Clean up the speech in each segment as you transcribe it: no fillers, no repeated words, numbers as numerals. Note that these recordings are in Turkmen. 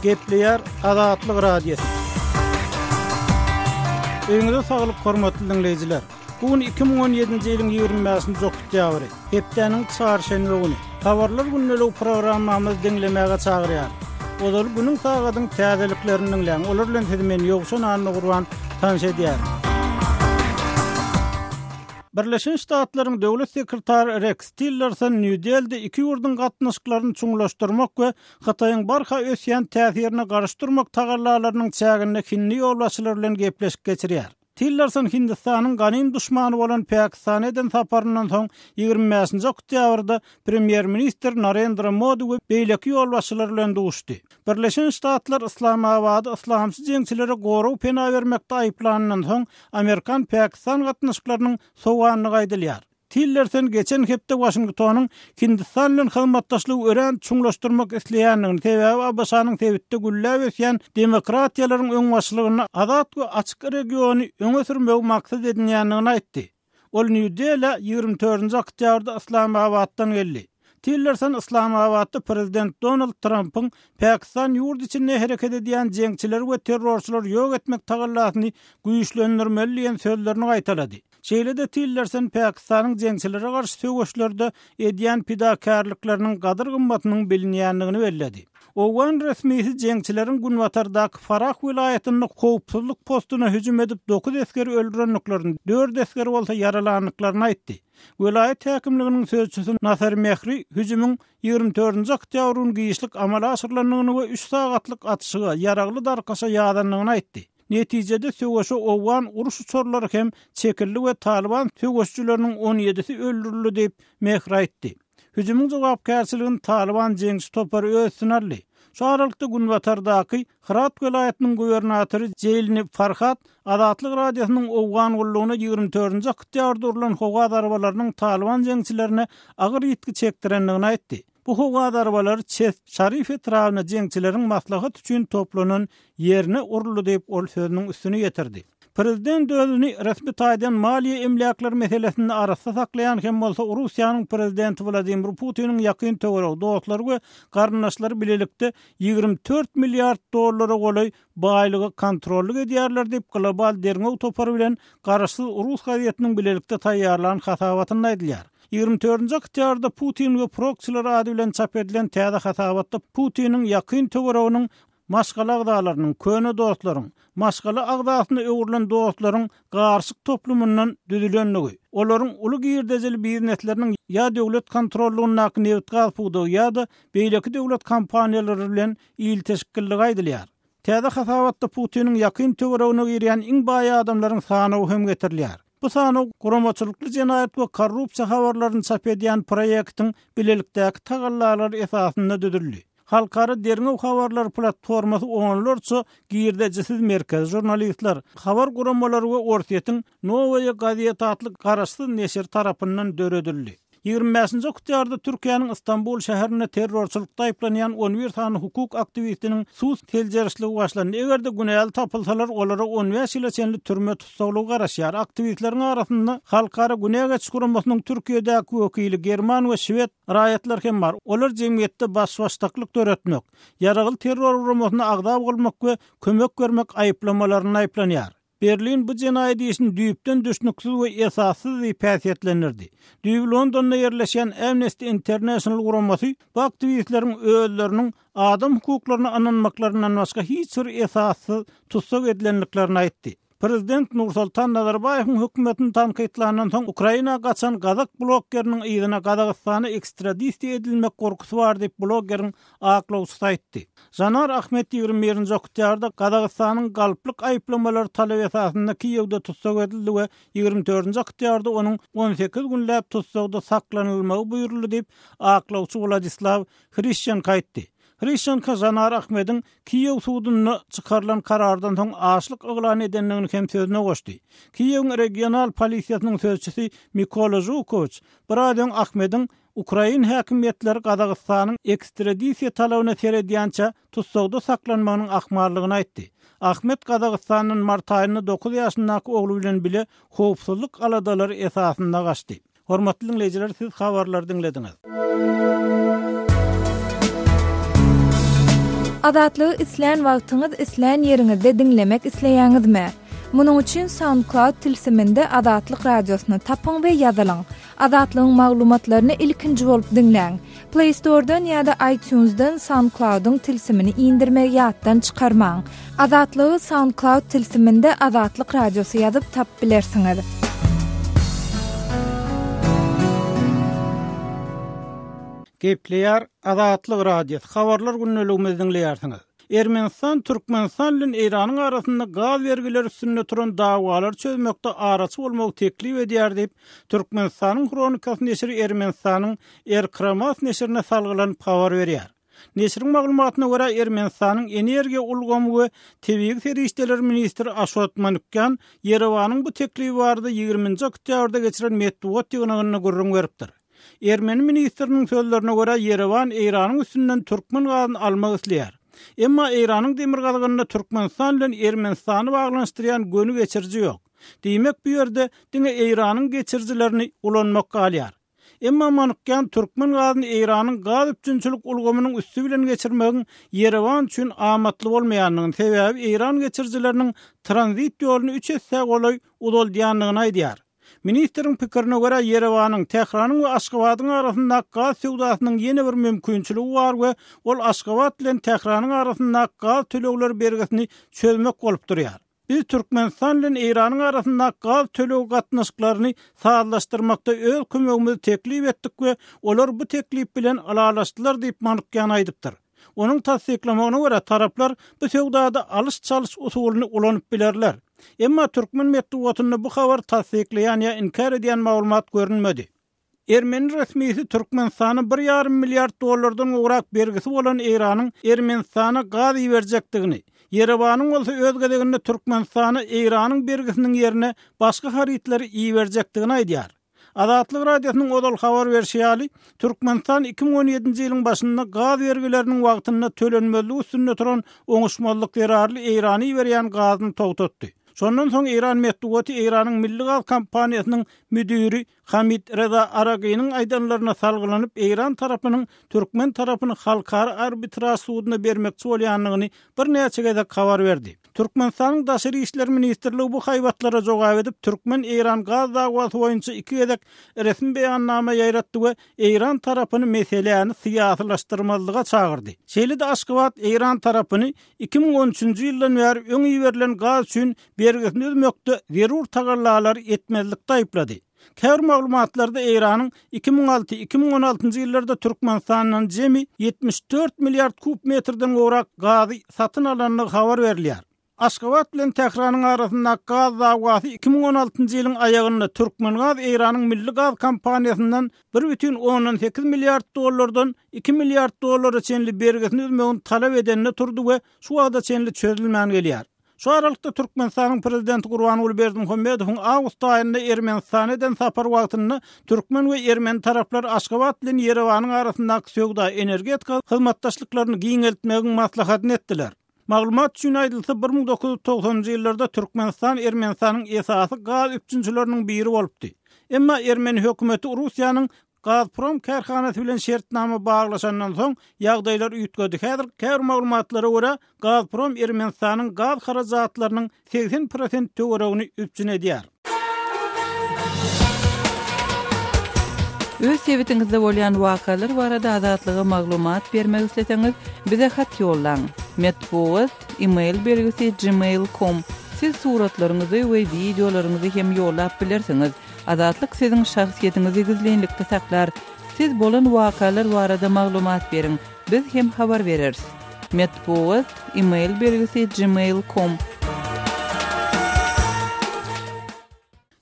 Gepleýär Azatlyk Radiosy. Öýüňize saglyk hormatly diňleýjiler. Bu gün 2017-nji ýylyň 25-nji oktýabry, hepdäniň çarşenbe güni. Habarlar gündeligi programmamyzy diňlemäge çagyrýar. Ozal günüň sagadyň täzeliklerini diňläň. Olar bilen sizi men Ýowşan Annagurban tanyş edýärin. Birleşen Ştatlaryň Döwlet sekretary Reks Tillerson Nýu-Delide iki ýurduň gatnaşyklaryny çuňlaşdyrmak we Hytaýyň barha ösýän täsirine garşy durmak tagallalarynyň çäginde hindi ýolbaşçylary bilen gepleşik geçirýär. Tillerson Hindistanyň ganym duşmany bolan Pakistana eden saparyndan soň 25-nji oktýabrda premýer-ministr Narendra Modi we beýleki ýolbaşçylar bilen duşdy. Birleşen Ştatlar Yslamabady yslamçy jeňçilere gorag-pena bermekde aýyplanyndan soň, amerikan-pakistan gatnaşyklarynyň sowandygy aýdylýar. Tillerson geçen hepde Waşingtonyň Hindistan bilen hyzmatdaşlygy örän çuňlaşdyrmak isleýändigini, sebäbi ABŞ-nyň sebitde gülläp ösýän demokratiýalaryň öňbaşçylygynda azat we açyk regiony öňe sürmegi maksat edinýändigini aýtdy. Ol Nýu-Delä 24-nji oktýabrda Yslamabatdan geldi. Tillerson Yslamabatda prezident Donald Trampyň Pakistan ýurt içinde hereket edýän jeňçileri we terrorçylary ýok etmek tagallasyny güýçlendirmeli diýen sözlerini gaýtalady. Şeýle-de Tillerson Pakistanyň jeňçilere garşy söweşlerde edýän pidakärlikleriniň gadyr-gymmatynyň bilinýändigini belledi. Owgan resmisi jeňçileriň günbatardaky Farah welaýatynda howpsuzlyk postuna hüjüm edip, dokuz esgeri öldürendiklerini, dört esgeri bolsa ýaralandyklaryny aýtdy. Welaýat häkimliginiň sözçüsi Nasser Mehri hüjümiň 24-nji oktýabr güni giçlik amala aşyrylandygyny we üç sagatlyk atyşyga, ýaragly darkaşa ýazandygyny aýtdy. Netijede söweşe owgan uruş uçarlary hem çekildi we Talyban söweşijileriniň on ýedisi öldürildi diýip, Mehri aýtdy. Hüjümiň jogapkärçiligini Talyban jeňçi topary öz üstüne aldy. Şu aralykda günbatardaky Hyrat welaýatynyň gubernatory Jeýlni Farhat Azatlyk Radiosynyň Owgan gullugyna 24-nji oktýabrda urlan howa zarbalarynyň Talyban jeňçilerine agyr ýitgi çekdirendigini aýtdy. Bu howa zarbalary Çest Şarif etrabyna jeňçileriň maslahat üçin toplanan ýerine uruldy diýip, ol sözüniň üstüni ýetirdi. Prezident özüni resmi taýdan maliýe emläkleri meselesinde arassa saklaýan hem bolsa, Russiýanyň prezidenti Wladimir Putiniň ýakyn töweregi, dostlary we garyndaşlary bilelikde 24 milliard dollara golaý baýlyga kontrollyk edýärler diýip, Global derňew topary bilen garaşsyz rus gazetiniň bilelikde taýýarlan hasabatynda aýdylýar. 24-nji oktýabrda Putin we proksiler ady bilen çap edilen täze hasabatda Putiniň ýakyn töwereginiň maşgala agzalarynyň, köne dostlaryň, maşgala agzasyna öwrülen dostlaryň garyşyk toplumyndan düzülendigi, olaryň uly girdejili biznesleriniň ýa döwlet kontrollygyndaky nebit-gaz pudagy ýa-da beýleki döwlet kompaniýalary bilen ilteşikliligi aýdylýar. Täze hasabatda Putiniň ýakyn töweregine girýän iň baý adamlaryň sanawy hem getirilýär. Bu sanaw guramaçylykly jenaýat we korrupsiýa habarlaryny çap edýän proýektiň bilelikdäki tagallalary esasynda düzüldi. Halkara derňew habarlary platformasy onlarça girdejisiz merkezi žurnalistler, habar guramalary we Orsýetiň Nowaýa gazeta atly garaşsyz neşiri tarapyndan döredildi. 25-nji oktýabrda Türkiýäniň Stambul şäherinde terrorçylykda aýyplanýan on bir sany hukuk aktiwistiniň sud seljerişligi başlandy. Eger-de günäli tapylsalar, olara on bäş ýyla çenli türme tussaglygy garaşýar. Aktiwistleriň arasynda Halkara günä geçiş guramasynyň Türkiýedäki wekili, german we şwed raýatlary hem bar. Olar jemgyýetde baş-başdaklyk döretmek, ýaragly terror guramasyna agza bolmak we kömek bermek aýyplamalarynda aýyplanýar. Berlin bu jenaýat işini düýpden düşnüksiz we esassyz diýip häsiýetlendirdi. Düýbi Londonda ýerleşýän Amnesty International guramasy bu aktiwistleriň özleriniň adam hukuklaryna ynanmaklaryndan başga hiç bir esassyz tussag edilendiklerini aýtdy. Prezident Nursultan Nazarbaýewiň hökümetini tankytlandan soň Ukraina gaçan gazak bloggeriniň yzyna Gazagystana ekstradisiýa edilmek gorkusy bar diýip bloggeriň aklawçysy aýtdy. Žanar Ahmet 21-nji oktýabrda Gazagystanyň galplyk aýyplamalary talaby esasynda Kiýewde tussag edildi we 24-nji oktýabrda onuň 18 günläp tussagda saklanylmagy buýruldy diýip, aklawçy Wladislaw Hrişçenko aýtdy. Hrişçenko Žanar Ahmediň Kiýew sudunda çykarylan karardan soň açlyk yglan edendigini hem sözüne goşdy. Kiýewiň regional polisiýasynyň sözçüsi Mikola Žukowiç bir aý öň Ahmediň Ukrain häkimiýetleri Gazagystanyň ekstradisiýa talabyna seredýänçä tussagda saklanmagynyň ahmallygyny aýtdy. Ahmet Gazagystandan mart aýynda dokuz ýaşyndaky ogly bilen bile howpsuzlyk aladalary esasynda gaçdy. Hormatly diňleýjiler siz habarlary diňlediňiz. Azatlygy islän wagtyňyz, islän ýeriňizde diňlemek isleýäňizmi? Munuň üçin SoundCloud tilsiminde Azatlyk Radiosyny tapyň we ýazylyň. Azatlygyň maglumatlaryny ilkinji bolup diňläň. Play Store-dan ýa-da iTunes-dan SoundCloud-yň tilsimini indirmegi ýatdan çykarmaň. Azatlygy SoundCloud tilsiminde Azatlyk Radiosy ýazyp tapyp bilersiňiz. Gepleýär Azatlyk Radiosy, Habarlar gündeligimizi diňleýärsiňiz. Ermenistan Türkmenistan bilen Eýranyň arasynda gaz bergileri üstünde turan dawalary çözmekde araçy bolmagy teklip edýär diýip, Türkmenistanyň Hronikasy neşiri Ermenistanyň Erkramas neşirine salgylanyp habar berýär. Neşiriň maglumatyna görä, Ermenistanyň energiýa ulgamy we tebigy serişdeler ministri Aşot Manukýan Ýerewanyň bu teklibi barada ýigriminji oktýabrda geçiren metbugat ýygnagynda gürrüň beripdir. Ermeni ministriniň sözlerine görä, Ýerewan Eýranyň üstünden türkmen gazyny almak isleýär. Emma Eýranyň demirgazygynda Türkmenistan bilen Ermenistany baglanyşdyrýan göni geçiriji ýok. Diýmek, bu ýerde diňe Eýranyň geçirijilerini ulanmak galýar. Emma Manukýan türkmen gazyny Eýranyň gaz üpjünçilik ulgamynyň üsti bilen geçirmegiň Ýerewan üçin amatly bolmaýandygyny, sebäbi eýran geçirijileriniň tranzit ýoluny üç essä golaý uzaldýandygyny aýdýar. Ministriň pikirine görä, Ýerewanyň, Tähranyň we Aşgabadyň arasyndaky gaz söwdasynyň ýene bir mümkinçiligi bar we ol Aşgabat bilen Tähranyň arasyndaky gaz tölegleri bergisini çözmek bolup durýar. Biz Türkmenistan bilen Eýranyň arasyndaky gaz tölegi gatnaşyklaryny sazlaşdyrmakda öz kömegimizi teklip etdik we olar bu teklip bilen ylalaşdylar diýip, Manukýan aýdypdyr. Onuň tassyklamagyna görä, taraplar bu söwdada alyş-çalyş usulyny ulanyp bilerler. Emma türkmen metbugatynda bu habary tassyklaýan ýa inkär edýän maglumat görünmedi. Ermeni resmisi Türkmenistana bir ýarym milliard dollardan gowrak bergisi bolan Eýranyň Ermenistana gaz iberjekdigini, Ýerewanyň bolsa öz gezeginde Türkmenistana Eýranyň bergisiniň ýerine başga harytlary iberjekdigini aýdýar. Azatlyk Radiosynyň ozal habar berşi ýaly, Türkmenistan 2017-nji ýylyň başynda gaz bergileriniň wagtynda tölenmezligi üstünde turan oňuşmazlyk zerarly Eýrana iberýän gazyny togtatdy. Şondan soň eýran metbugaty Eýranyň milli gaz kompaniýasynyň müdiri Hamid Reza Aragynyň aýdanlaryna salgylanyp, eýran tarapynyň türkmen tarapyny halkara arbitraž suduna bermekçi bolýandygyny birnäçe gezek habar berdi. Türkmenistanyň Daşary işler ministrligi bu haýbatlara jogap edip, türkmen-eýran gaz dawasy boýunça iki gezek resmi beýannama ýaýratdy we eýran tarapyny meseläni syýasylaşdyrmazlyga çagyrdy. Şeýle-de Aşgabat eýran tarapyny 2013-nji ýyldan bäri öň iberilen gaz üçin bergisini üzmekde zerur tagallalary etmezlikde aýyplady. Käbir maglumatlarda Eýranyň 2006, 2016-njy ýyllarda Türkmenistandan jemi 74 milliard kub metrden gowrak gazy satyn alandygy habar berilýär. Aşgabat bilen Tähranyň arasyndaky gaz dawasy 2016-njy ýylyň aýagynda Türkmengaz Eýranyň milli gaz kompaniýasyndan bir bütin ondan sekiz milliard dollardan iki milliard dollara çenli bergisini üzmegini talap edende turdy we şu wagta çenli çözülmän gelýär. Şu aralykda, Türkmenistanyň Prezidenti Gurbanguly Berdimuhamedowyň awgust aýynda Ermenistana eden sapary wagtynda türkmen we ermeni taraplar Aşgabat bilen Ýerewanyň arasyndaky söwda-energetika hyzmatdaşlyklaryny giňeltmegiň maslahatyny etdiler. Maglumat üçin aýdylsa, 1990-njy ýyllarda Türkmenistan Ermenistanyň esasy gaz üpjünçileriniň biri bolupdy. Emma ermeni hökümeti Russiýanyň Gazprom kärhanasy bilen şertnama baglaşandan soň, ýagdaýlar üýtgedi. Häzir käbir maglumatlara görä, Gazprom Ermenistanyň gaz harajatlarynyň 80 prosent töweregini üpjün edýär. Öz sebitiňizde bolýan wakalar barada Azatlyga maglumat bermek isleseňiz, bize hat ýollaň. Metbugat, e-mail belgisi gmail com. Siz suratlaryňyzy we wideolaryňyzy hem ýollap bilersiňiz. Azatlyk siziň şahsyýetiňizi gizlinlikde saklar. Siz bolan wakalar barada maglumat beriň, biz hem habar bereris. Metbugat, e-mail belgisi gmail com.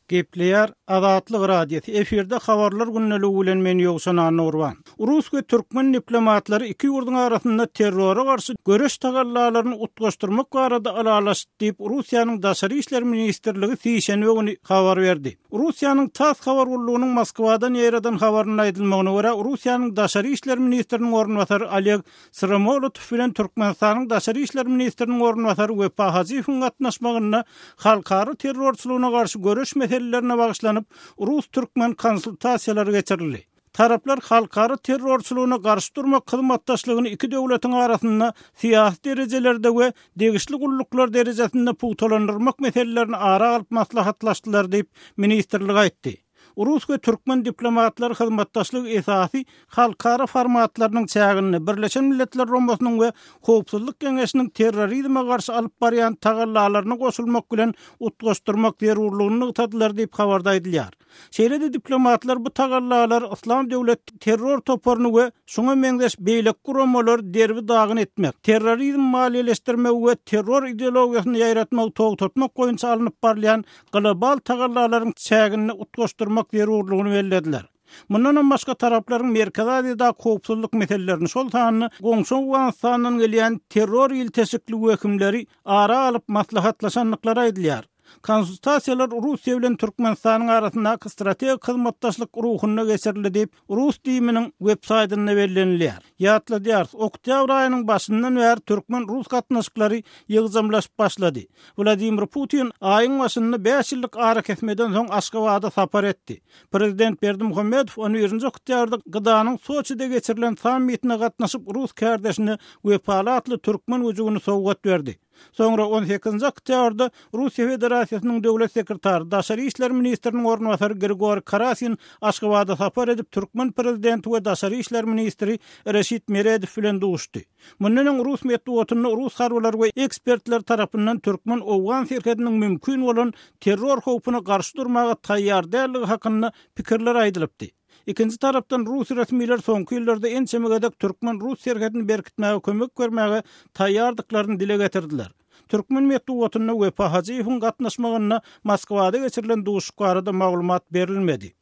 Gepleýär Azatlyk Radiosy, efirde Habarlar gündeligi bilen men Ýowşan Annagurban. Rus we türkmen diplomatlary iki ýurduň arasynda terrora garşy göreş tagallalaryny utgaşdyrmak barada ylalaşdy diýip, Russiýanyň Daşary işler ministrligi sişenbe güni habar berdi. Russiýanyň TASS habar gullugynyň Moskwadan ýaýradan habarynda aýdylmagyna görä, Russiýanyň Daşary işler ministriniň orunbasary Oleg Syromolotow bilen Türkmenistanyň Daşary işler ministriniň orunbasary Wepa Hajyýewiň gatnaşmagynda halkara terrorçylygyna garşy göreş meselelerine bagyşlanyp, rus-türkmen konsultasiýalary geçirildi. Taraplar halkara terrorçylygyna garşy durmak hyzmatdaşlygyny iki döwletiň arasynda syýasy derejelerde we degişli gulluklar derejesinde pugtalandyrmak meselelerini ara alyp maslahatlaşdylar diýip, ministrlik aýtdy. Rus we türkmen diplomatlary hyzmatdaşlygy esasy halkara formatlarynyň çäginde Birleşen Milletler Guramasynyň we Howpsuzlyk Geňeşiniň terrorizme garşy alyp barýan tagallalaryna goşulmak bilen utgaşdyrmak zerurlygyny nygtadylar diýip, habarda aýdylýar. Şeýle-de diplomatlar bu tagallalar Yslam döwlet terror toparyny we şuňa meňzeş beýleki guramalary derbi-dagyn etmek, terrorizm maliýeleşdirmegi we terror ideologiýasyny ýaýratmagy togtatmak boýunça alnyp barylýan global tagallalaryň çäginde utgaşdyrmak zerurlygyny bellediler. Mundanam başga taraplaryň Merkezi Aziýadaky howpsuzlyk meselelerini, şol sanda goňşy Owganystandan gelýän terror ilteşikli wehimleri ara alyp maslahatlaşandyklary aýdylýar. Konsultasiýalar Russiýa bilen Türkmenistanyň arasyndaky strategik hyzmatdaşlyk ruhunda geçirildi diýip, rus DIM-niň web-saýtynda bellenilýär. Ýatladýarys, oktýabr aýynyň başyndan bäri türkmen-rus gatnaşyklary ýygjamlaşyp başlady. Wladimir Putin aýyň başynda bäş ýyllyk arakesmeden soň Aşgabada sapar etdi. Prezident Berdimuhamedow on birinji oktýabrda GDA-nyň Soçide geçirilen sammitine gatnaşyp, rus kärdeşine Wepaly atly türkmen güjügini sowgat berdi. Soňra on sekizinji oktýabrda Russiýa Federasiýasynyň Döwlet sekretary, daşary işler ministriniň orunbasary Grigoriý Karasin Aşgabada sapar edip, türkmen prezidenti we daşary işler ministri Reşit Meredow bilen duşdy. Mundan öň rus metbugatynda rus harbylary we ekspertleri tarapyndan türkmen-owgan serhediniň mümkin bolan terror howpuna garşy durmaga taýýar däldigi hakynda pikirler aýdylypdy. Ikinji tarapdan rus resmileri soňky ýyllarda ençeme gezek türkmen-rus serhedini berkitmäge kömek bermäge taýýardyklaryny dile getirdiler. Türkmen metbugatynda Wepa Hajyýewiň gatnaşmagynda Moskwada geçirilen duşuşyk barada maglumat berilmedi.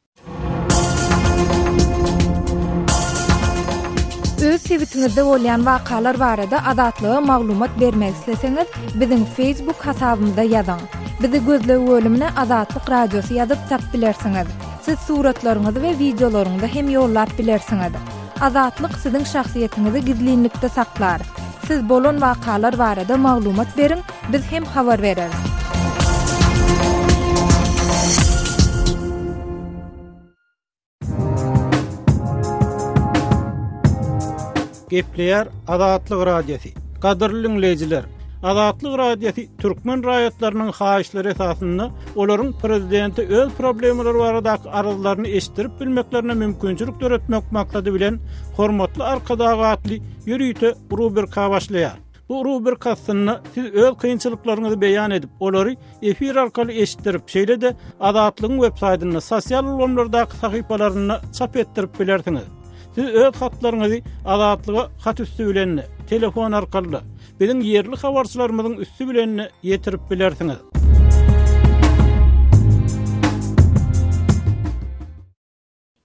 Öz sebitiňizde bolýan wakalar barada Azatlyga maglumat bermek isleseňiz, biziň Facebook hasabymyza ýazyň. Bizi gözleg bölümine Azatlyk Radiosy ýazyp tap bilersiňiz. Siz suratlaryňyzy we wideolaryňyzy hem ýollap bilersiňiz. Azatlyk siziň şahsyýetiňizi gizlinlikde saklar. Siz bolan wakalar barada maglumat beriň, biz hem habar bereris. Gepleýär Azatlyk Radiosy. Gadyrly diňleýjiler, Azatlyk Radiosy türkmen raýatlarynyň haýyşlary esasynda olaryň prezidente öz problemalary baradaky arzlaryny eşitdirip bilmeklerine mümkinçilik döretmek maksady bilen Hormatly Arkadag atly ýörite rubrika başlaýar. Bu rubrika astynda siz öz kynçylyklaryňyzy beýan edip, olary efir arkaly eşitdirip, şeýle-de Azatlygyň web-saýtynda, sosial ulgamlardaky sahypalarynda çap etdirip bilersiňiz. Siz öz hatlaryňyzy Azatlyga hat üsti bilen-de, telefon arkaly-da, biziň ýerli habarçylarymyzyň üsti bilen-de ýetirip bilersiňiz.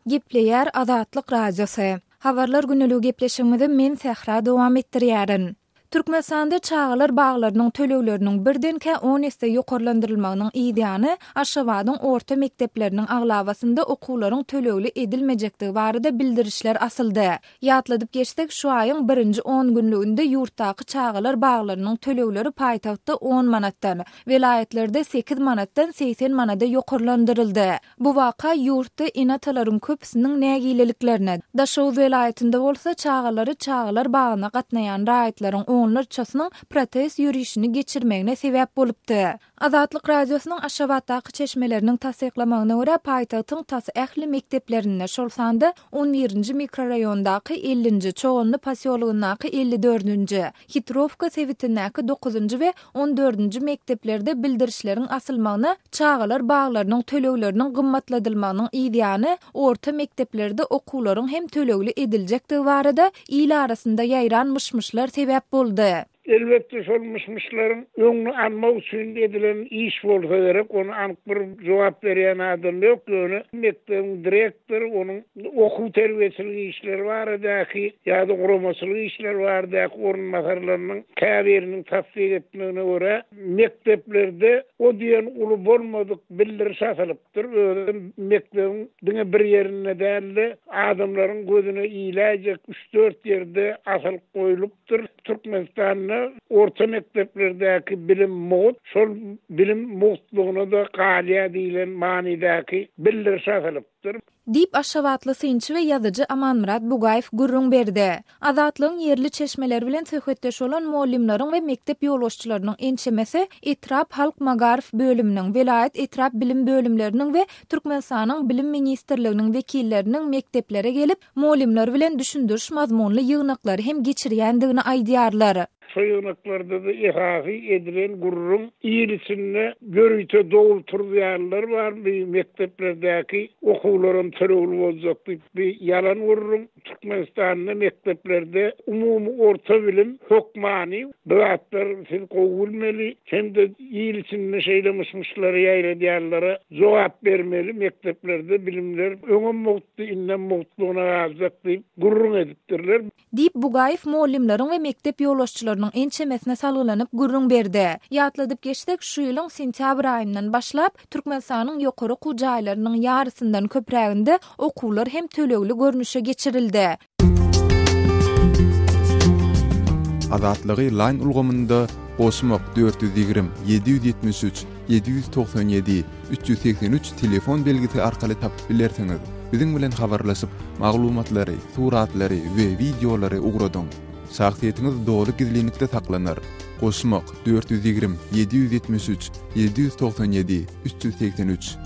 Gepleýär Azatlyk Radiosy. Habarlar güneligi gepleşigimizi men Sähra dowam etdirýärin. Türkmenistanda çagalar baglarynyň tölegleriniň birdenkä on esse ýokarlandyrylmagynyň yzýany, Aşgabadyň orta mekdepleriniň aglabasynda okuwlaryň tölegli edilmejekdigi barada bildirişler asyldy. Ýatladyp geçsek, şu aýyň birinji on günlüginde ýurtdaky çagalar baglarynyň tölegleri paýtagtda on manatdan, welaýatlarda sekiz manatdan 80 manada ýokarlandyryldy. Bu waka ýurtda ene-atalaryň köpüsiniň nägileliklerine, Daşoguz welaýatynda bolsa çagalary çagalar bagyna gatnaýan raýatlaryň onlarçasynyň protest ýörişini geçirmegine sebäp bolupdy. Azatlyk Radiosynyň Aşgabatdaky çeşmeleriniň tassyklamagyna görä, paýtagtyň tas ähli mekdeplerinde, şol sanda on birinji mikroraýondaky ellinji, Çoganly posýologyndaky elli dördünji, Hitrowka sebitindäki dokuzynjy we on dördünji mekdeplerde bildirişleriň asylmagyna çagalar baglarynyň tölegleriniň gymmatladylmagynyň yzýany orta mekdeplerde okuwlaryň hem tölegli ediljekdigi barada il arasynda ýaýran myş-myşlar sebäp boldy. Elbetde, şol myş-myşlaryň öňüni almak üçin edilen iş bolsa gerek, ony anyk bir jogap berýän adam ýok, ýöne mekdebiň direktory onuň okuw-terbiýeçilik işleri baradaky ýa-da guramaçylyk işleri baradaky orunbasarlarynyň käbiriniň tassyk etmegine görä, mekdeplerde o diýen uly bolmadyk bildiriş asylypdyr, özem mekdebiň diňe bir ýerinde däl-de, adamlaryň gözüne iläýjek üç-dört ýerde asylyp goýlupdyr. Türkmenistanda. Türkmenistanda orta mekdeplerdäki bilim mugt, şol bilim mugtlugyna-da galýar diýlen manydaky bildiriş asylypdyr. Diýip, aşgabatly synçy we ýazyjy Amanmyrat Bugaýew gürrüň berdi. Azatlygyň ýerli çeşmeleri bilen söhbetdeş bolan mugallymlaryň we mekdep ýolbaşçylarynyň ençemesi etrap halk magaryf bölüminiň, welaýat etrap bilim bölümleriniň we Türkmenistanyň Bilim ministrliginiň wekilleriniň mekdeplere gelip, mugallymlar bilen düşündiriş mazmunly ýygnaklary hem geçirýändigini aýdýarlar. Şo ýygnaklarda-da esasy edilen gürrüň il içinde ýörite dowul turuzýanlar bar, bi mekdeplerdäki okuwlaram tölegli boljak diýip, bi ýalan gürrüň. Türkmenistanda mekdeplerde umumy orta bilim hökmany, bu zatlar siz gowy bilmeli hem-de il içinde şeýle myş-myşlary ýaýradýanlara jogap bermeli, mekdeplerde bilimler öňem mugtdy, indem mugtlugyna galjak diýip gürrüň edipdirler. Diýip, Bugaýew mugallymlaryň we mekdep ýolbaşçylarynyň ençemesine salgylanyp gürrüň berdi. Ýatladyp geçsek, şu ýylyň sentýabr aýyndan başlap, Türkmenistanyň ýokary okuw jaýlarynyň ýarysyndan köpräginde okuwlar hem tölegli görnüşe geçirildi. Azatlygy Line ulgamynda goşmak 420 773 797 383 telefon belgisi arkaly tapyp bilersiňiz. Biziň bilen habarlaşyp, maglumatlary, suratlary we wideolary ugradyň. Şahsyýetiňiz doly gizlinlikde saklanar. Goşmak, 420 773 797 383.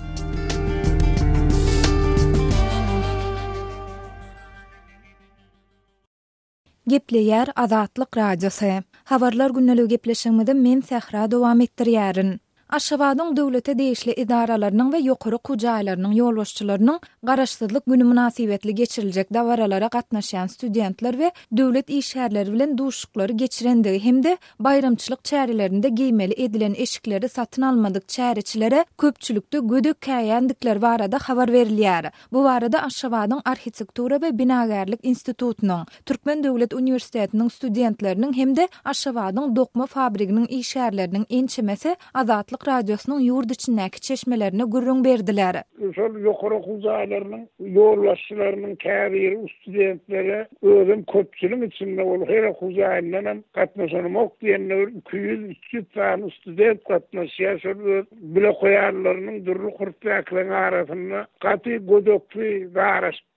Gepleýär Azatlyk Radiosy. Habarlar gündeligi gepleşigimizi men Sähra dowam etdirýärin. Aşgabadyň döwlete degişli edaralarynyň we ýokary okuw jaýlarynyň ýolbaşçylarynyň Garaşsyzlyk güni mynasybetli geçiriljek dabaralara gatnaşýan studentler we döwlet işgärleri bilen duşuşyklary geçirendigi hem-de baýramçylyk çärelerinde geýmeli edilen eşikleri satyn almadyk çäreçilere köpçülikde gödek käýändikleri barada habar berilýär. Bu barada Aşgabadyň Arhitektura we binagärlik institutynyň, Türkmen döwlet uniwersitetiniň studentleriniň hem-de Aşgabadyň dokma fabriginiň işgärleriniň ençemesi Azatlyk Radiosynyň ýurt içindäki çeşmelerine gürrüň berdiler. Şol ýokary okuw jaýlarynyň ýolbaşçylarynyň käbiri studentlere özem köpçüligiň içinde ol her okuw jaýyndanam gatnaşanymok diýende bir 200, 300 sany student gatnaşýar. Şol öz bile okaýanlarynyň dürli kursdakylaryň arasynda gaty gödekli daraşypdyrlar.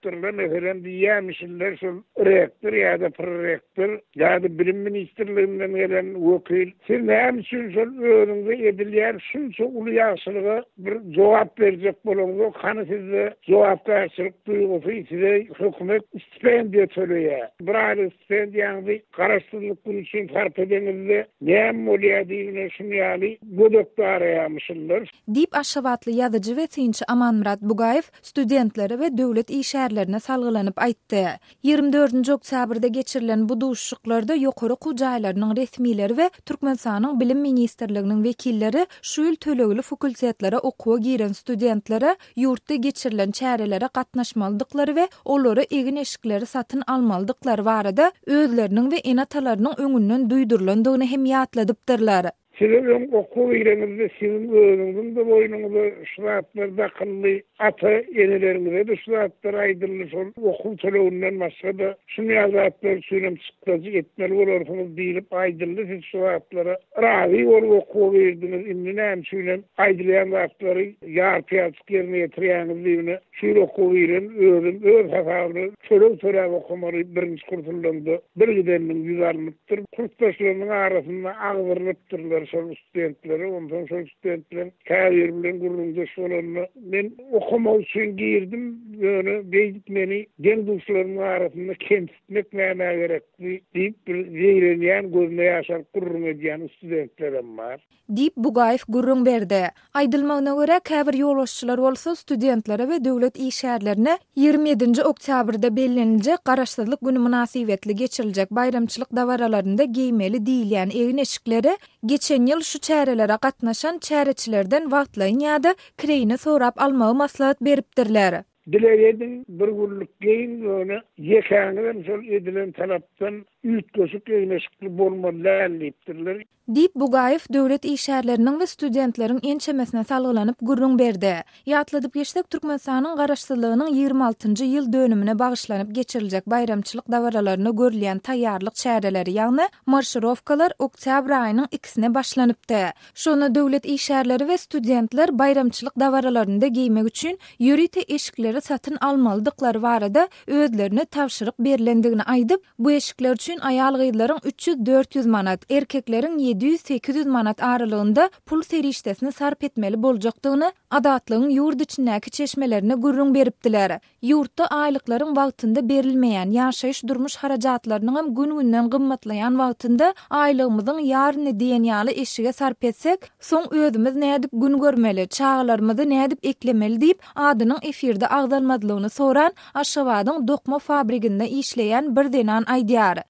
Meselem, diýýärmişinler şol rektor ýa-da prorektor ýa-da bilim ministrliginden gelen wekil, siz näme üçin şol özüňize edilýän şunça uly ýagşylyga bir jogap berjek bolaňzok, hany sizde jogapkärçilik duýgusy, size hökümet stipendiýa töleýär. Bir aýlyk stipendiýaňyzy Garaşsyzlyk güni üçin sarp edeňizde näme bolýar diýibine şuny ýaly gödek daraýarmyşynlar. Diýip, aşgabatly ýazyjy we synçy Amanmyrat Bugaýew studentlere we döwlet işgärlerine salgylanyp aýtdy. 24-nji oktýabrda geçirilen bu duşuşyklarda ýokary okuw jaýlarynyň resmileri we Türkmenistanyň Bilim ministrliginiň wekilleri şu ýyl tölegli fakultetlere okuwa giren studentlere ýurtda geçirilen çärelere gatnaşmalydyklary we olara egin-eşikleri satyn almalydyklary barada özleriniň we ene-atalarynyň öňünden duýdurylandygyny hem ýatladypdyrlar. Size öň okuw gireňizde siziň özüňiziň-de boýnuňyza şu zatlar dakyldy, ata-eneleriňize-de şu zatlar aýdyldy, şol okuw töleginden başga-da şuny ýaly zatlar üçinem çykdajy etmeli bolarsyňyz diýlip aýdyldy, siz şu zatlara razy bolup okuwa girdiňiz, indi näme üçinem aýdylýan zatlary ýarpy-ýalçyk ýerine ýetirýäňiz diýibine şu ýyl okuwa giren özem öz hasabyna töleg töläp okamaly birinji kursuldan-da birgideniniň ýüzi alnypdyr. Kursdaşlarynyň arasynda agdyrylypdyrlar şol studentleri. Onsoň şol studentleriň käbiri bilen gürrüňdeş bolanda, Men okamak üçin girdim, ýöne beýdip meni deň-duşlarymyň arasynda kemsitmek nämä gerekdi diýip bir zeýrenýän, gözüne ýaş alyp gürrüň edýän studentlerem bar. Diýip, Bugaýew gürrüň berdi. Aýdylmagyna görä, käbir ýolbaşçylar bolsa studentlere we döwlet işgärlerine 27-nji oktýabrda belleniljek Garaşsyzlyk güni mynasybetli geçiriljek baýramçylyk dabaralarynda geýmeli diýilýän egin-eşikleri geçen ýyl şu çärelere gatnaşan çäreçilerden wagtlaýyn ýa-da kireýine sorap almagy maslahat beripdirler. Dileg ediň, bir günlük geýiň, ýöne ýekäňizem şol edilen talapdan üýtgeşik egin-eşikli bolmaly däl diýipdirler. Diýip, Bugaýew döwlet işgärleriniň we studentleriň ençemesine salgylanyp gürrüň berdi. Ýatladyp geçsek, Türkmenistanyň Garaşsyzlygynyň 26-njy ýyl dönümine bagyşlanyp geçiriljek baýramçylyk dabaralaryna görülýän taýýarlyk çäreleri, ýagny marşirowkalar oktýabr aýynyň ikisine başlanypdy. Şonda döwlet işgärleri we studentler baýramçylyk dabaralarynda geýmek üçin ýörite eşikleri satyn almalydyklary barada özlerine tabşyryk berlendigini aýdyp, Bu eşikler üçin aýal-gyzlaryň 300-400 manat, erkekleriň 700-800 manat aralygynda pul serişdesini sarp etmeli boljakdygyny Azatlygyň ýurt içindäki çeşmelerine gürrüň beripdiler. Ýurtda aýlyklaryň wagtynda berilmeýän, ýaşaýyş-durmuş harajatlarynyňam gün-günden gymmatlaýan wagtynda aýlygymyzyň ýaryny diýen ýaly eşige sarp etsek, soň özümiz nädip gün görmeli, çagalarymyzy nädip eklemeli diýip, adynyň efirde agzalmazlygyny soran Aşgabadyň dokma fabriginde işleýän bir zenan aýdýar.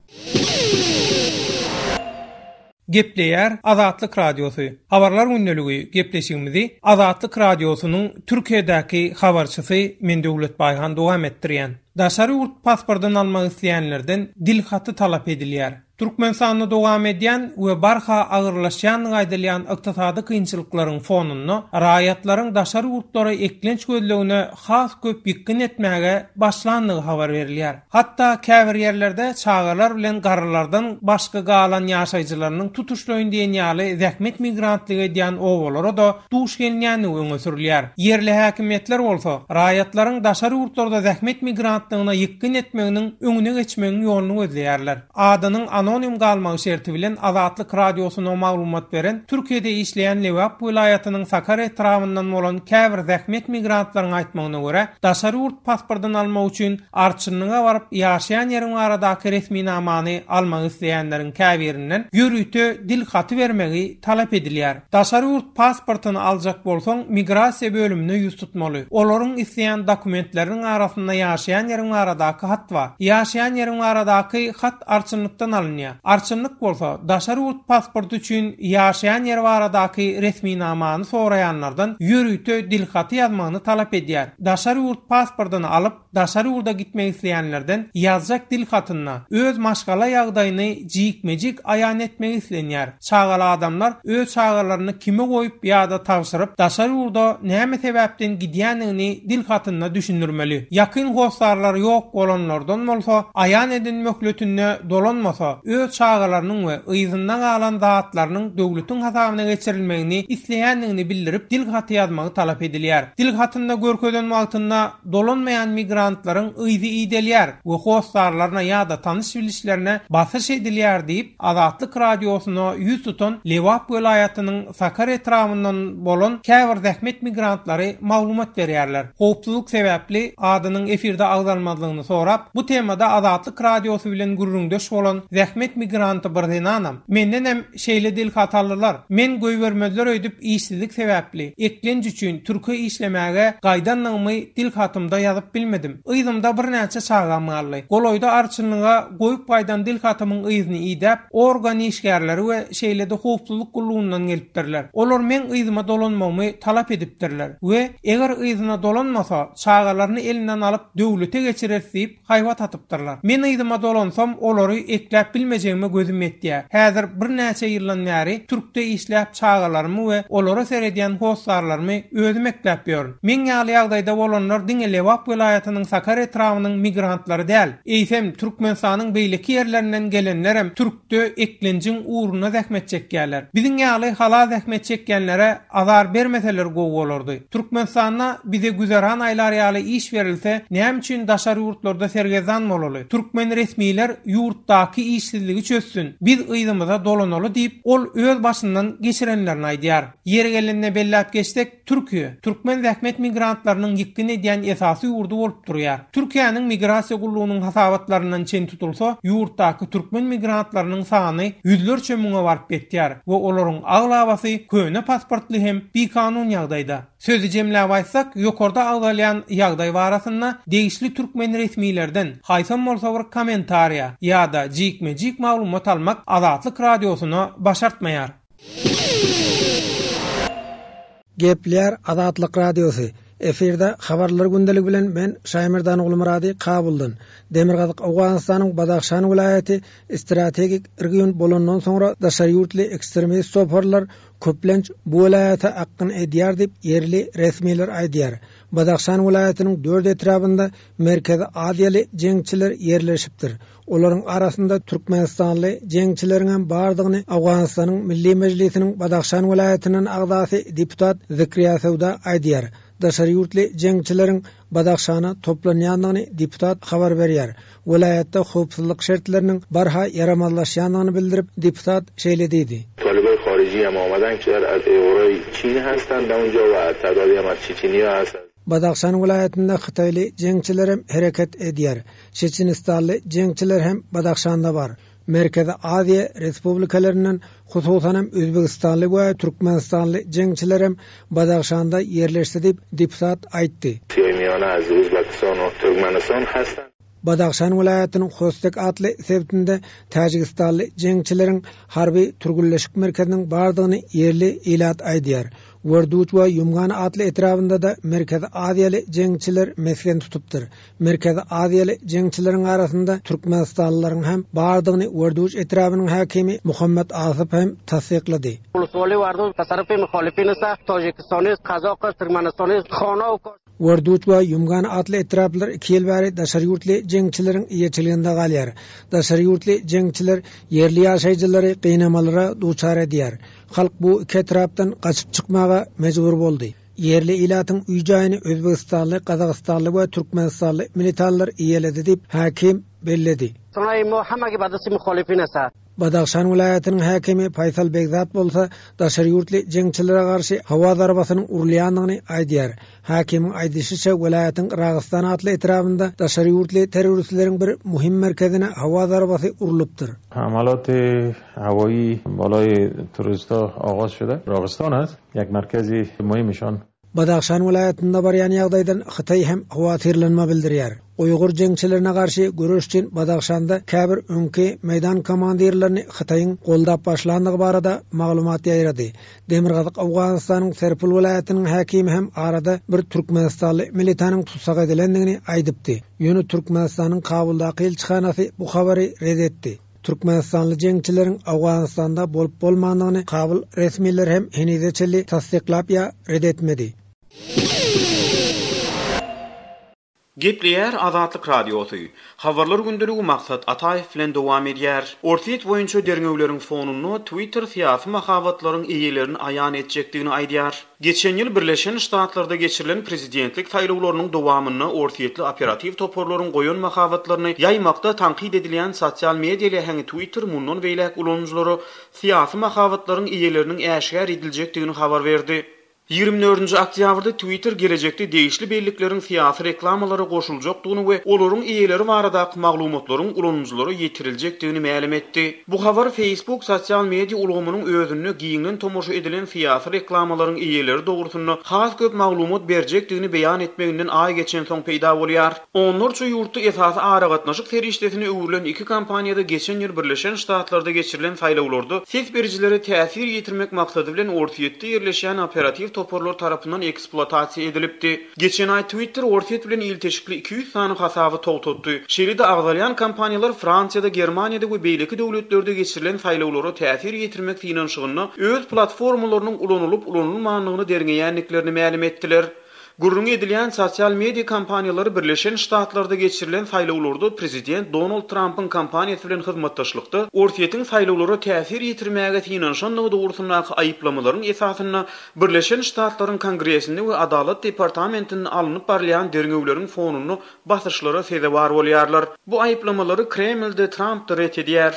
Gepleýär Azatlyk Radiosy, Habarlar gündeligi gepleşigimizi Azatlyk Radiosynyň Türkiýedäki habarçysy men Döwlet Baýhan dowam etdirýän. Daşary ýurt pasportyny almak isleýänlerden dil haty talap edilýär. Türkmenistanda dowam edýän we barha agyrlaşýandygy aýdylýan ykdysady kynçylyklaryň fonunda raýatlaryň daşary ýurtlara eklenç gözlegine has köp ýykgyn etmäge başlandygy habar berilýär. Hatda käbir ýerlerde çagalar bilen garrylardan başga galan ýaşaýjylarynyň tutuşlaýyn diýen ýaly zähmet migrantlygy edýän obalara-da duş gelinýändigi öňe sürülýär. Ýerli häkimiýetler bolsa, raýatlaryň daşary ýurtlarda zähmet migrantlygyna ýykgyn etmeginiň öňüne geçmegiň ýoluny gözleýärler. Adynyň anonim galmagy şerti bilen Azatlyk Radiosyna maglumat beren Türkiýede işleýän Lebap welaýatynyň Sakar etrabyndan bolan käbir zähmet migrantlaryň aýtmagyna görä, daşary ýurt pasportyny almak üçin arçynlyga baryp ýaşaýan ýeriň baradaky resminamany almak isleýänleriň käbirinden ýörite dil haty bermegi talap edilýär. Daşary ýurt pasportyny aljak bolsaň, migrasiýa bölümine ýüz tutmaly. Olaryň isleýän dokumentleriniň arasynda ýaşaýan ýeriň baradaky hat bar. Ýaşaýan ýeriň baradaky hat arçynlykdan alynýar. Arçynlyk bolsa, daşary ýurt pasporty üçin ýaşaýan ýeri baradaky resminamany soraýanlardan ýörite dilhaty ýazmagyny talap edýär. Daşary ýurt pasportyny alyp, Daşary ýurda gitmek isleýänlerden ýazjak dil hatynda öz maşgala ýagdaýyny jikme-jik aýan etmegi islenýär. Çagaly adamlar öz çagalaryny kime goýup ýa-da tabşyryp, daşary ýurda näme sebäpden gidýändigini dil hatynda düşündirmeli. Ýakyn hossarlary ýok bolanlardan bolsa, aýan eden möhletinde dolanmasa, öz çagalarynyň we yzynda galan zatlarynyň döwletiň hasabyna geçirilmegini isleýändigini bildirip, dil haty ýazmagy talap edilýär. Dil hatynda görkezen wagtynda, Dolanmaýan migrantlaryň yzy idelýär we hossarlaryna ýa-da tanyş-bilişlerine basyş edilýär diýip, Azatlyk Radiosyna ýüz tutan Lebap welaýatynyň Sakar etrabyndan bolan käbir zähmet migrantlary maglumat berýärler. Howpsuzlyk sebäpli adynyň efirde agzalmazlygyny sorap, bu temada Azatlyk Radiosy bilen gürrüňdeş bolan zähmet migranty bir zenanam, Mendenem Şeýle dilhat aldylar. Men goýbermezler öýdüp işsizlik sebäpli, eklenç üçin türke işlemäge gaýdanlygymy dilhatymda ýazyp bilmedim. Yzymda birnäçe çagam galdy. Golaýda arçynlyga goýup gaýdan dilhatymyň yzyny idäp, organ işgärleri we şeýle-de howpsuzlyk gullugyndan gelipdirler. Olar meň yzyma dolanmagymy talap edipdirler we eger yzyna dolanmasa, çagalaryny elinden alyp döwlete geçireris diýip, haýbat atypdyrlar. Men yzyma dolansam, olary ekläp bilmejegime gözüm ýetýär. Häzir birnäçe ýyldan bäri türkde işläp çagalarymy we olara seredýän hossarlarymy özüm ekläp ýörün. Meň ýaly ýagdaýda bolanlar diňe Lebap welaýatynyň Sakar etrabynyň migrantlary däl, eýsem, Türkmenistanyň beýleki ýerlerinden gelenlerem türkde eklenjiň ugrunda zähmet çekýärler. Biziň ýaly halal zähmet çekýänlere azar bermeseler gowy bolardy. Türkmenistanda bize güzeran aýlar ýaly iş berilse, näme üçin daşary ýurtlarda sergezdan bolaly? Türkmen resmiler ýurtdaky işsizligi çözsün, biz yzymyza dolanaly diýip, ol öz başyndan geçirenlerini aýdýar. Ýeri gelende belläp geçsek, Türkiýe, türkmen zähmet migrantlarynyň ýykgyn edýän esasy ýurdy bolup durýar. Türkiýäniň Migrasiýa gullugynyň hasabatlaryndan çen tutulsa, ýurtdaky türkmen migrantlarynyň sany ýüzlerçe müňe baryp ýetýär we olaryň aglabasy köne pasportly hem bikanun ýagdaýda. Sözi jemläp aýtsak, ýokarda agzalýan ýagdaý barasynda degişli türkmen resmilerden haýsam bolsa bir kommentariýa ýa-da jikme-jik maglumat almak Azatlyk Radiosyna başartmaýar. Gepleýär Azatlyk Radiosy. Efirde Habarlar gündeligi bilen men Şaýmerdan Gulmyrady Kabuldan. Demirgazyk Owganystanyň Badahşan welaýaty strategik region bolandan soňra daşary ýurtly ekstremist toparlar köplenç bu welaýata akgyn edýär diýip ýerli resmiler aýdýar. Badahşan welaýatynyň dört etrabynda Merkezi Aziýaly jeňçiler ýerleşipdir. Olaryň arasynda türkmenistanly jeňçileriňem bardygyny Owganystanyň Milli Mejlisiniň Badahşan welaýatyndan agzasy deputat Zikriýa Söwda aýdýar. Daşary ýurtly jeňçileriň Badahşana toplanýandygyny deputat habar berýär. Welaýatda howpsuzlyk şertleriniň barha ýaramazlaşýandygyny bildirip, deputat şeýle diýdi. Talibai khariji hem amadan kişiler az Eýwroý Çin hastan da unja we tadadi hem az Çeçeniýa hast. Badahşan welaýatynda hytaýly jeňçilerem hereket edýär. Çeçenistanly jeňçiler hem Badahşanda bar. Merkezi Aziýa respublikalaryndan, hususanam özbegistanly we türkmenistanly jeňçilerem Badahşanda ýerleşdi diýip, deputat aýtdy. Siýaý miýana az Uzbekistan we Türkmenistan hastan. Badahşan welaýatynyň Hostek atly sebitinde täjigistanly jeňçileriň harby türgünleşik merkeziniň bardygyny ýerli ilat aýdýar. Werduç we Ýumgan atly etrabynda-da merkezi aziýaly jeňçiler mesgen tutupdyr. Merkezi aziýaly jeňçileriň arasynda türkmenistanlylaryň hem bardygyny Werduç etrabynyň häkimi Muhammet Asyp hem tassyklady. Werduç we Ýumgan atly etraplar iki ýyl bäri daşary ýurtly jeňçileriň eýeçiliginde galýar. Daşary ýurtly jeňçiler ýerli ýaşaýjylary gynamalara duçar edýär. Halk bu iki etrapdan gaçyp çykmaga mejbur boldy. Ýerli ilatyň öý-jaýyny özbegistanly, gazagystanly we türkmenistanly militanlar eýeledi diýip, häkim belledi. Badahşan welaýatynyň häkimi Faýsal Begzat bolsa daşary ýurtly jeňçilere garşy howa zarbasynyň urulýandygyny aýdýar. Häkimiň aýdyşyça, welaýatyň Ragystan atly etrabynda daşary ýurtly terroristleriň bir muhim merkezine howa zarbasy urlupdyr. Hamalaty hawaýy balaý turistha agaz şuda. Ragystan ast, ýek merkezi muhimişan. Badahşan welaýatynda barýan ýagdaýdan Hytaý hem howatyrlanma bildirýär. Uýgur jeňçilerine garşy göreş üçin Badahşanda käbir öňki meýdan komandirlerini Hytaýyň goldap başlandygy barada maglumat ýaýrady. Demirgazyk Owganystanyň Serpul welaýatynyň häkimi hem arada bir türkmenistanly militanyň tussag edilendigini aýdypdy. Ýöne Türkmenistanyň Kabuldaky ilçihanasy bu habary ret etdi. Türkmenistanly jeňçileriň Owganystanda bolup-bolmandygyny Kabul resmileri hem henize çenli tassyklap ýa ret etmedi. Gepleýär Azatlyk Radiosy. Habarlar gündeligi Maksat Ataýew bilen dowam edýär. Orsýet boýunça derňewleriň fonunda Twitter syýasy mahabatlaryň eýelerini aýan etjekdigini aýdýar. Geçen ýyl Birleşen Ştatlarda geçirilen prezidentlik saýlawlarynyň dowamynda orsýetli operatiw toparlaryň goýan mahabatlaryny ýaýmakda tankyt edilýän sosial media läheňi Twitter mundan beýläk ulanyjylara syýasy mahabatlaryň eýeleriniň äşgär ediljekdigini habar berdi. 24-nji oktýabrda Twitter gelejekde degişli bellikleriň syýasy reklamalara goşuljakdygyny we olaryň eýeleri baradaky maglumatlaryň ulanyjylara ýetiriljekdigini mälim etdi. Bu habar Facebook sosial media ulgamynyň özünde giňden tomaşa edilen syýasy reklamalaryň eýeleri dogrusynda has köp maglumat berjekdigini beýan etmeginden aý geçensoň peýda bolýar. Onlarça ýurtda esasy aragatnaşyk serişdesine öwrülen iki kompaniýada geçen ýyl Birleşen Ştatlarda geçirilen saýlawlarda ses berijilere täsir ýetirmek maksady bilen Orsýetde ýerleşýän operatiw toparlar tarapyndan ekspluatasiýa edilipdi. Geçen aý Twitter Orsýet bilen ilteşikli 200 sany hasaby togtatdy. Şeýle-de agzalýan kompaniýalar Fransiýada, Germaniýada we beýleki döwletlerde geçirilen saýlawlara täsir ýetirmek synanyşygynda öz platformalarynyň ulanylyp-ulanylmandygyny derňeýändiklerini mälim etdiler. Gürrüňi edilýän sosial media kompaniýalary Birleşen Ştatlarda geçirilen saýlawlarda prezident Donald Trampyň kampaniýasy bilen hyzmatdaşlykda Orsýetiň saýlawlara täsir ýetirmäge synanyşandygy dogrusyndaky aýyplamalaryň esasynda Birleşen Ştatlaryň Kongresinde we Adalat departamentinde alnyp barylýan derňewleriň fonunda basyşlara sezewar bolýarlar. Bu aýyplamalary Kreml-de, Tramp-da ret edýär.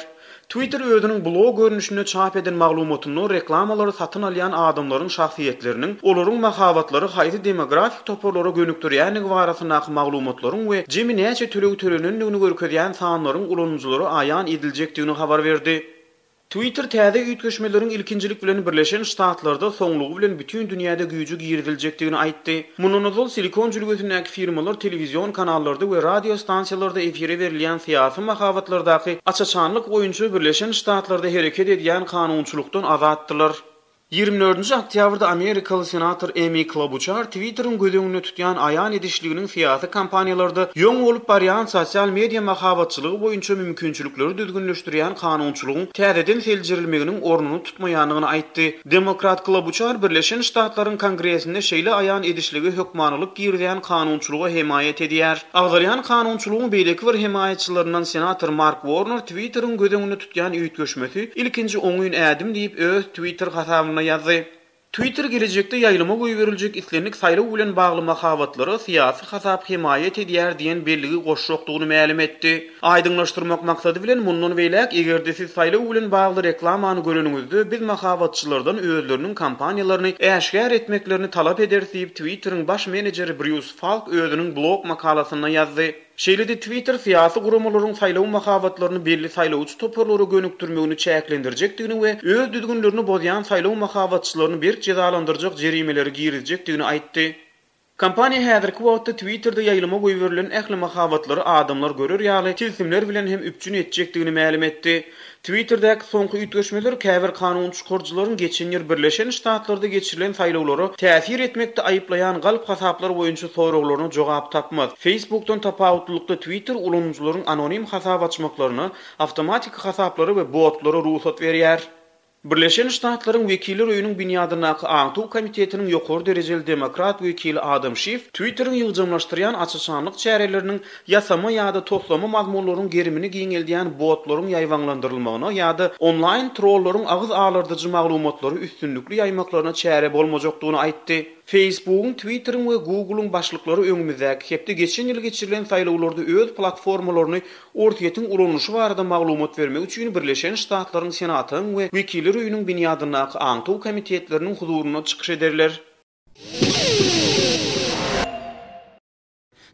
Twitter özüniň blog görnüşinde çap eden maglumatynda reklamalary satyn alýan adamlaryň şahsyýetleriniň, olaryň mahabatlary haýsy demografik toparlara gönükdirýändigi barasyndaky maglumatlaryň we jemi näçe töleg tölenendigini görkezýän sanlaryň ulanyjylara aýan ediljekdigini habar berdi. Twitter täze üýtgeşmeleriň ilkinjilik bilen Birleşen Ştatlarda, soňlugy bilen bütin dünýäde güýje giriziljekdigini aýtdy. Mundan ozal Silikon jülgesindäki firmalar telewizion kanallarda we radio stansiýalarda efire berilýän syýasy mahabatlardaky aç-açanlyk boýunça Birleşen Ştatlarda hereket edýän kanunçylykdan azatdylar. Ýigrimi dördünji oktýabrda amerikaly senator Emi Klobuçar Twitteriň göz öňünde tutýan aýan edişliginiň syýasy kampaniýalarda ýoň bolup barýan sosial media mahabatçylygy boýunça mümkinçilikleri düzgünleşdirýän kanunçylygyň täzeden seljerilmeginiň ornuny tutmaýandygyny aýtdy. Demokrat Klobuçar Birleşen Ştatlaryň Kongresinde şeýle aýan edişlige hökmanylyk girizýän kanunçylyga hemaýat edýär. Agzalýan kanunçylygyň beýleki bir hemaýatçylaryndan senator Mark Warner Twitteriň göz öňünde tutýan üýtgeşmesi ilkinji oňyn ädim diýip, öz Twitter hasabynda ýazdy. Twitter gelejekde ýaýlyma goýberiljek islendik saýlaw bilen bagly mahabatlara syýasy hasap hemaýat edýär diýen belligi goşjakdygyny mälim etdi. Aýdyňlaşdyrmak maksady bilen, mundan beýläk, eger-de siz saýlaw bilen bagly reklamany göreniňizde, biz mahabatçylardan özleriniň kampaniýalaryny äşgär etmeklerini talap ederis diýip, Twitteriň baş menejeri Brýus Falk özüniň blog makalasynda ýazdy. Şeýle-de Twitter syýasy guramalaryň saýlaw mahabatlaryny belli saýlawçy toparlara gönükdirmegini çäklendirjekdigini we öz düzgünlerini bozýan saýlaw mahabatçylaryny berk jezalandyrjak jerimeleri girizjekdigini aýtdy. Kompaniýa häzirki wagtda Twitterde ýaýlyma goýberilen ähli mahabatlary adamlar görer ýaly tilsimler bilen hem üpjün etjekdigini mälim etdi. Twitterdäki soňky üýtgeşmeler käbir kanun çykaryjylaryň geçen ýyl Birleşen Ştatlarda geçirilen saýlawlara täsir etmekde aýyplaýan galp hasaplar boýunça soraglaryna jogap tapmaz. Facebookdan tapawutlylykda Twitter ulanyjylaryň anonim hasap açmaklaryna, awtomatiki hasaplara we botlara rugsat berýär. Birleşen Ştatlaryň Wekiller öýüniň binýadyndaky Aňtaw komitetiniň ýokary derejeli demokrat wekili Adam Şiff Twitteriň ýygjamlaşdyrýan aç-açanlyk çäreleriniň ýasama ýa-da toslama mazmunlaryň gerimini giňeldýän botlaryň ýaýbaňlandyrylmagyna ýa-da onlaýn trollaryň agyz alardyjy maglumatlary üstünlikli ýaýmaklaryna çäre bolmajakdygyny aýtdy. Facebook-yň, Twitter-iň we Google-yň başlyklary öňümizdäki hepde geçen ýyl geçirilen saýlawlarda öz platformalaryny Orsýetiň ulanylyşy barada maglumat bermek üçin Birleşen Ştatlaryň Senatynyň we Wekiller öýüniň binýadyndaky aňtaw komitetleriniň huzurynda çykyş ederler.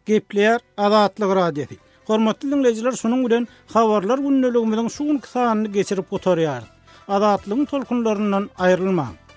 Gepleýär Azatlyk Radiosy. Hormatly diňleýjiler, şunuň bilen Habarlar gündeligimiziň şu günki sanyny geçirip gutarýarys. Azatlygyň tolkunlaryndan aýrylmaň!